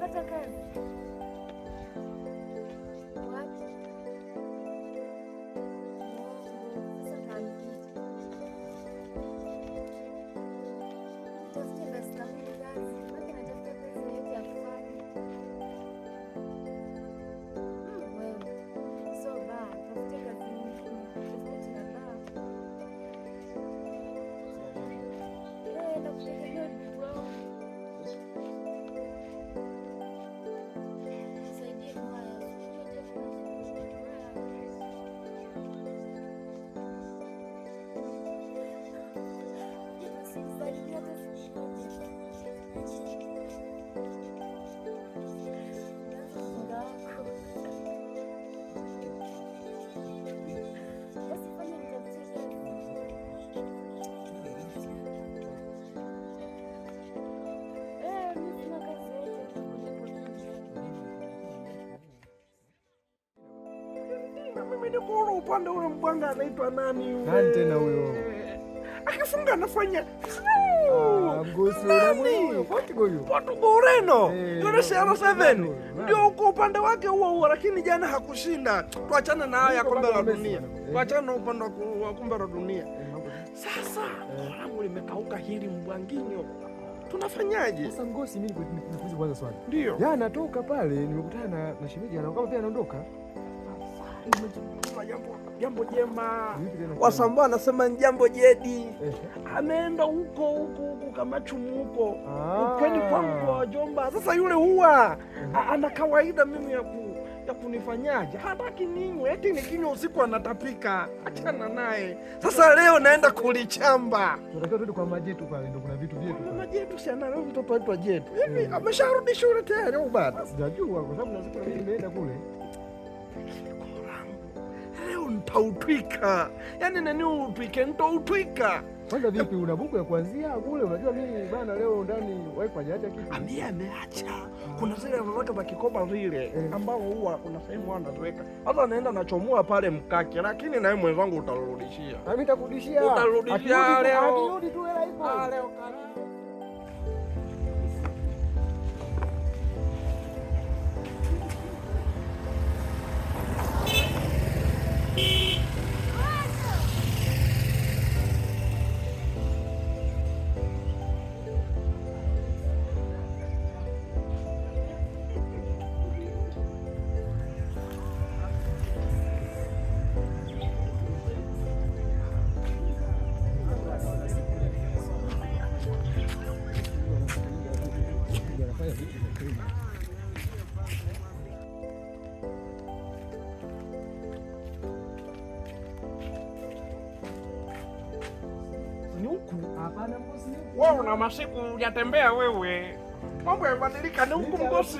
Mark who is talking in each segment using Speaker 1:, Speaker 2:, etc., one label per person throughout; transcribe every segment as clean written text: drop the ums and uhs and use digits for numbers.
Speaker 1: Umepata kazi? Wapi? Sasa utaambia. Tafute basi na mimi kazi. Maana natafuta kazi yoyote ya kufanya. Wewe. So baa, tafute kazi nyingine tofauti na baa. Eh, nakutegemea ndugu wangu. Nisaidie mwaya, unajua tena Usinisaidie hata siku moja. Muda wako. Basi fanya nitafutie kazi. Eh, mimi sina kazi yoyote huku nipo tu nyumbani.
Speaker 2: Na mimi niko ule upande ule mbwanga anaitwa nani yule?
Speaker 3: Nani tena huyo?
Speaker 2: Akifunga anafanya
Speaker 3: Ah, Mgosi
Speaker 2: Nani?
Speaker 3: huyo Portugal huyo.
Speaker 2: Portugal Ureno.
Speaker 3: Eh,
Speaker 2: Yule CR7
Speaker 3: nani?
Speaker 2: ndio huko upande wake huo huo, lakini jana hakushinda. Tuachane na haya
Speaker 3: Yuko
Speaker 2: kombe la
Speaker 3: upande wa Messi
Speaker 2: dunia,
Speaker 3: bwana. Eh.
Speaker 2: tuachane na upande wa kombe la dunia.
Speaker 3: Eh, mambo.
Speaker 2: Sasa langu limekauka hili mbwanginyo, tunafanyaje?
Speaker 3: Sasa Mgosi, mimi nikuulize kwanza swali.
Speaker 2: Ndio
Speaker 3: Jana natoka pale nimekutana na shemeji anaondoka pia anaondoka.
Speaker 2: Sasa jambo jema.
Speaker 3: Vipi tena?
Speaker 2: Wasambaa anasema ni jambo jedi,
Speaker 3: Eh.
Speaker 2: ameenda huko huko huko kama chumu huko
Speaker 3: Ah.
Speaker 2: ukweni kwangu kwa wajomba. Sasa yule huwa ana kawaida mimi ya kunifanyaje, hataki ninywe, eti nikinywa usiku anatapika. Achana naye. Sasa leo naenda kulichamba
Speaker 3: Tunatakiwa tuende kwa majetu pale ndio kuna vitu vyetu.
Speaker 2: mama
Speaker 3: pale.
Speaker 2: Jetu, si ana leo mtoto wetu wa Jetu hivi amesharudi shule tayari au bado?
Speaker 3: Sijajua kwa sababu na siku na mimi nimeenda kule.
Speaker 2: Koo langu leo nitautwika, yaani nani utwike, nitautwika.
Speaker 3: Kwanza vipi una buku ya kuanzia kule? Unajua mimi bana leo ndani wife hajaacha kitu.
Speaker 2: Amie ameacha kuna zile lolote za kikoba zile
Speaker 3: Eh.
Speaker 2: ambao huwa kuna sehemu huwa anatuweka sasa, naenda nachomoa pale mkake, lakini nawe mwenzangu utarudishia.
Speaker 3: Na mimi nitakurudishia.
Speaker 2: Utarudishia leo.
Speaker 3: Akirudi tu hela ipo.
Speaker 2: Ah, leo ni huku.
Speaker 3: Hapana Mgosi.
Speaker 2: Wewe una masiku hujatembea wewe, mambo yamebadilika, ni huku Mgosi.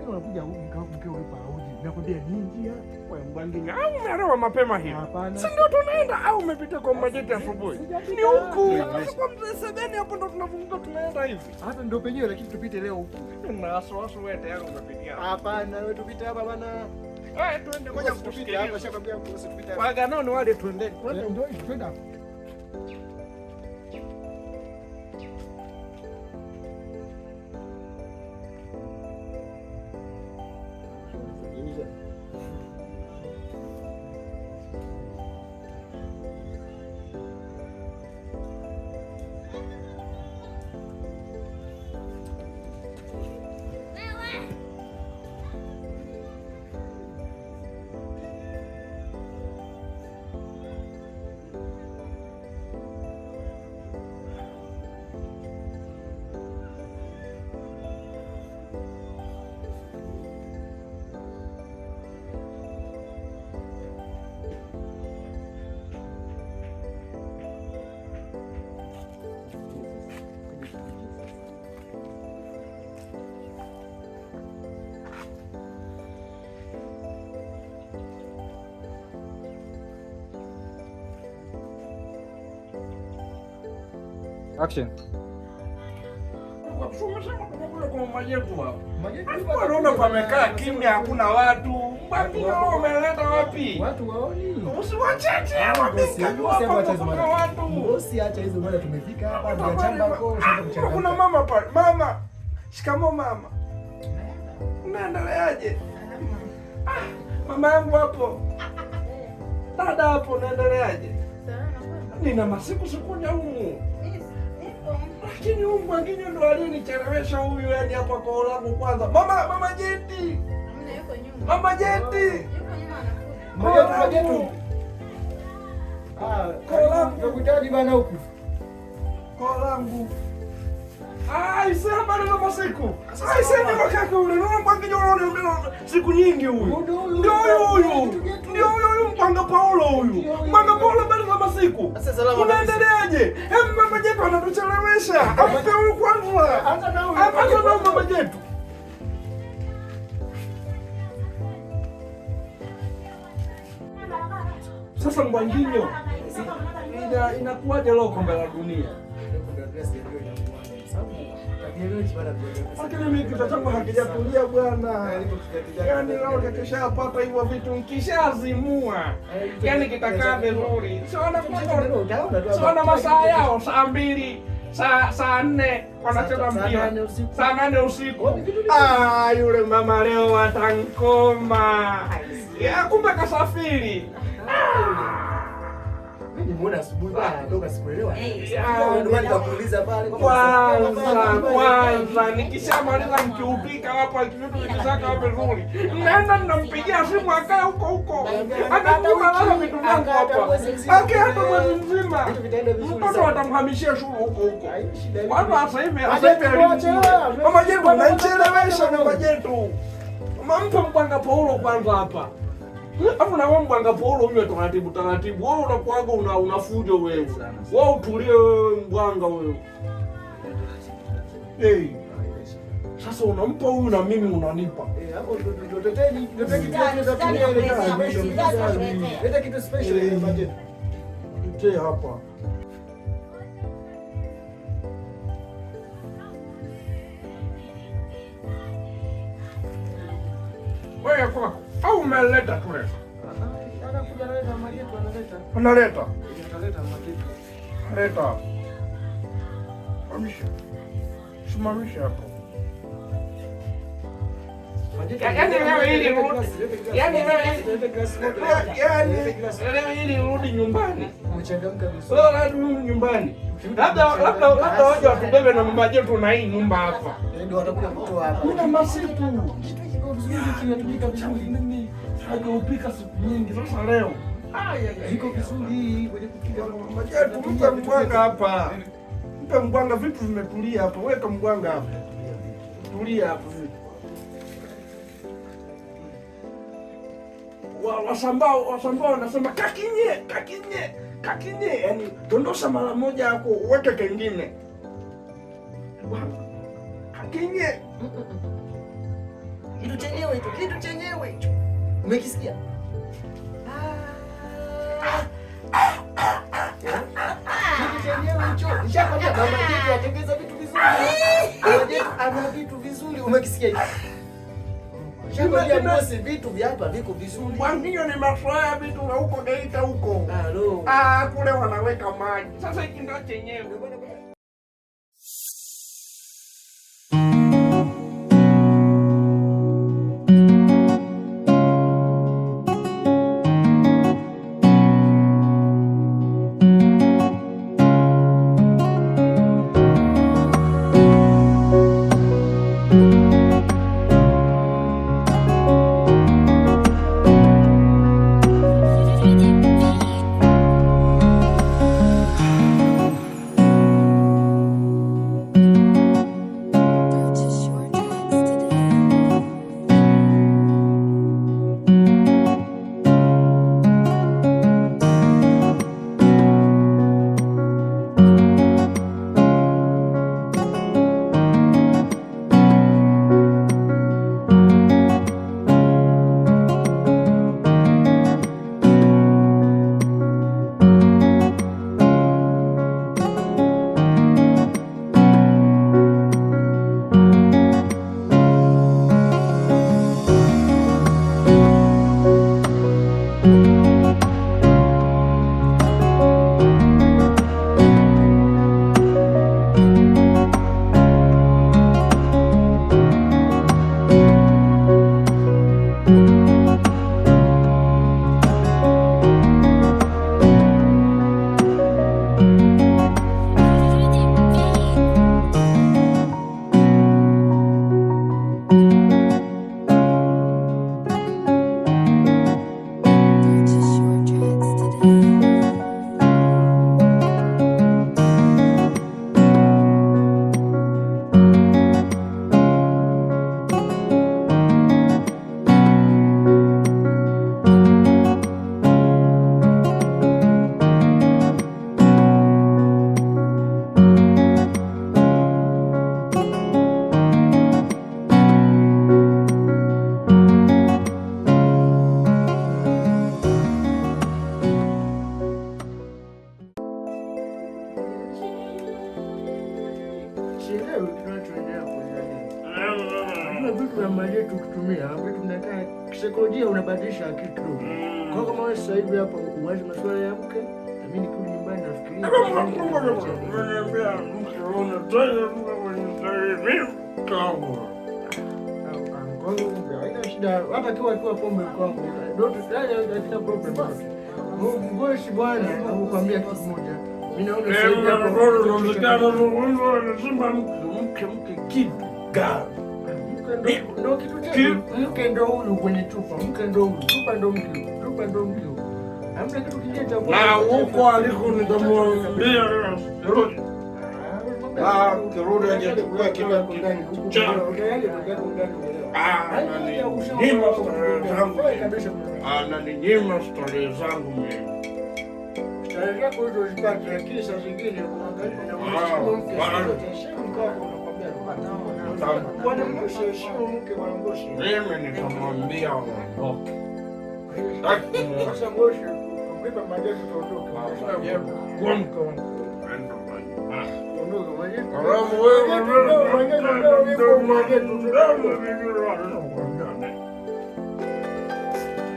Speaker 3: Unakuja huku mkeo yupo auji. Nakwambia ni njia.
Speaker 2: Wewe Mbwanginga, au umeelewa mapema hivi?
Speaker 3: Hapana.
Speaker 2: Si ndio tunaenda au umepita kwa Majeti asubuhi?
Speaker 3: Sijapita.
Speaker 2: Ni huku. Sasa kwa mzee Sebeni hapo ndo tunazunguka tunaenda hivi.
Speaker 3: Hata ndio penyewe lakini tupite leo huku.
Speaker 2: Na wasiwasi wewe tayari umepitia.
Speaker 3: Hapana, wewe tupite hapa bana.
Speaker 2: Eh, twende ngoja
Speaker 3: Tupite hapa,
Speaker 2: kusikiliza.
Speaker 3: shakwambia Mgosi tupite hapa.
Speaker 2: Waganoni wale twendeni. Twende.
Speaker 3: Ndio hivi twende hapa. Action.
Speaker 2: Umesema tunakuja kwa mama yetu hapa. Alikuwa anaona pamekaa kimya, hakuna watu. Mbona wewe umeleta wapi?
Speaker 3: Watu waoni.
Speaker 2: Usiwacheche wamekajua hapa kuna watu.
Speaker 3: Mgosi, acha hizo bwana, tumefika hapa tunachamba huko, ushaanza kuchanga.
Speaker 2: Kuna mama pale. Mama. Shikamoo mama. Unaendeleaje? Ah, mama yangu hapo. Dada hapo unaendeleaje? Nina masiku sikuja humu. Lakini huyu mwingine ndo aliyenichelewesha huyu, yani hapa kwa langu kwanza. Mama Jeti. Mama Jeti.
Speaker 3: Mama Jeti. Ah, nakuhitaji bana huku.
Speaker 2: Koo langu. Ah, ise habari za masiku. Ah, ise ndio kaka ule. Ndio Mbwanginyo ule siku nyingi huyu. Ndio huyu huyu. Ndio huyu huyu Mbwanga Paulo huyu. Mbwanga Paulo habari za masiku. Unaendeleaje? Hem, mama Jetu anatuchelewesha. Ampe huyu kwanza.
Speaker 3: Anza na huyu.
Speaker 2: Anza na huyu mama Jetu. Sasa Mbwanginyo, inakuwaje leo kombe la dunia? Lakini mimi kichwa changu hakijatulia bwana. Yaani leo kikishapata hivyo vitu nkishazimua, yaani kitakaa vizuri. Siona masaa yao saa 2, saa 4 wanacheza mpira. Saa 8 usiku. Ah, yule mama leo atankoma. Ya kumbe kasafiri.
Speaker 3: Nimeona asubuhi bana anatoka sikuelewa.
Speaker 2: Ndio
Speaker 3: maana nikakuuliza pale
Speaker 2: kwanza nikishamaliza mkiupika hapa vitu vikisaka hapo vizuri. Naenda ninampigia simu akae huko huko. Ananipa lala vitu vyangu hapa. Akae hata mwezi mzima. Mtoto atamhamishia shule huko huko. Kwanza sasa hivi mama Jetu anaichelewesha mama Jetu. Mama mpe Mbwanga Paulo kwanza hapa. Alafu na wewe Mbwanga Paulo unywe taratibu taratibu. Wewe unakuaga una fujo wewe. Wewe utulie wewe Mbwanga wewe. Hey. Sasa unampa huyu na mimi unanipa.
Speaker 3: Eh, hapo ndio teteni, ndio kitu tunatumia ile kama. Leta kitu special ile budget.
Speaker 2: Mtee hapa. Wewe kwako au umeleta tu leo?
Speaker 3: Anakuja analeta mama yetu analeta.
Speaker 2: Analeta.
Speaker 3: Analeta mama yetu.
Speaker 2: Leta. Simamisha. Simamisha hapo. Yaani leo hili rudi. Yaani leo hili rudi nyumbani.
Speaker 3: Umechangamka vizuri.
Speaker 2: Leo rudi nyumbani. Labda waje watubebe na mama yetu na hii nyumba hapa.
Speaker 3: Ndio watakuja kutoa hapa.
Speaker 2: Kuna masiku.
Speaker 3: Kitu kiko vizuri kinatumika vizuri.
Speaker 2: Mimi hajaupika siku nyingi sasa leo.
Speaker 3: Iko vizuri kwenye kupika.
Speaker 2: Mama yetu mpe mbwanga hapa. Mpe mbwanga, vitu vimetulia hapa. Weka mbwanga hapa. Tulia hapa vitu. Wasambao wanasema kakinye, kakinye, kakinye, yani dondosha mara moja yako uweke kengine. Kakinye.
Speaker 3: Kitu chenyewe hicho, kitu chenyewe hicho. Umekisikia? Kitu chenyewe hicho. Nishakwambia mama yetu atengeza vitu vizuri. Mama yetu ana vitu vizuri. Umekisikia hicho? Nishakwambia bosi, vitu vya hapa viko vizuri.
Speaker 2: Mbwanginyo ni mafuraya vitu na huko Geita huko.
Speaker 3: Halo.
Speaker 2: Ah, kule wanaweka maji. Sasa hiki ndio chenyewe.
Speaker 3: Kisaikolojia unabadilisha akili kidogo. Kwa kama wewe sasa hivi hapo uwaze masuala ya mke, na mimi nikirudi nyumbani nafikiria. Haina shida, hata kiwa pombe kwangu. Don't haina problem. Mgoshi bwana, nakukwambia kitu kimoja. Mimi naona sasa hivi hapo
Speaker 2: Mke kitu gani?
Speaker 3: Ndo kitu chetu. Mke ndo huyu kwenye chupa, mke ndo huyu, chupa ndo mke, chupa ndo mke. Hamna kitu kingine cha
Speaker 2: Na huko aliko nitamwambia rudi. Ah, kirudi hajachukua kila kitu changu. Ananinyima starehe zangu. Ananinyima starehe zangu mimi.
Speaker 3: Starehe zako hizo zipate, lakini saa zingine uangalie na uheshimu mke. Heshimu mke wako, unakwambia. Bwana Mgoshi, heshimu mke, bwana Mgoshi.
Speaker 2: Mimi nitamwambia aondoke.
Speaker 3: Sasa Mgoshi, kumlipa majeshi tuondoke.
Speaker 2: Kwa mke wangu. Enda mbali.
Speaker 3: Tuondoke, majeshi.
Speaker 2: Karamu wewe.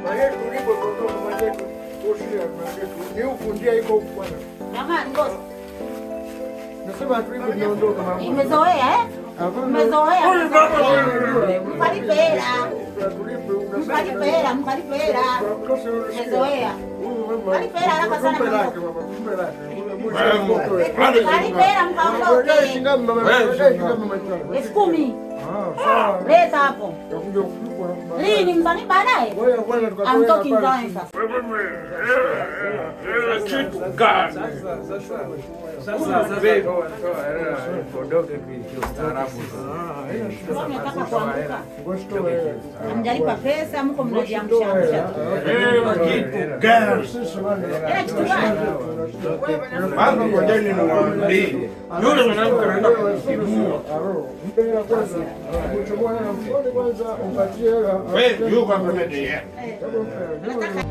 Speaker 3: Majeshi tulipo tuondoke, majeshi. Tushia, majeshi. Ni huku njia iko huku bwana.
Speaker 4: Jamani, boss.
Speaker 3: Nasema tulipo tunaondoka mama.
Speaker 4: Umezoea eh? Umezoea. Mkalipe hela. Mkalipe hela, mkalipe hela. Umezoea. Mkalipe hela haraka sana. Mkalipe hela mkaondoke. 10,000. Leta hapo. Lini mtani baadaye? Amtoki mtaani sasa.
Speaker 2: Kitu gani?
Speaker 5: Sasa ondoke kiustaarabu.
Speaker 4: Sasa mnataka kuanguka. Hamjalipa pesa, mko mnajiangusha angusha.
Speaker 2: Kitu gani?
Speaker 4: Hela kitu gani?
Speaker 2: Baba, ngojeni niwaambie. Yule mwanamke anaenda kutibua. Wewe yuko hapa ndani.
Speaker 4: Nataka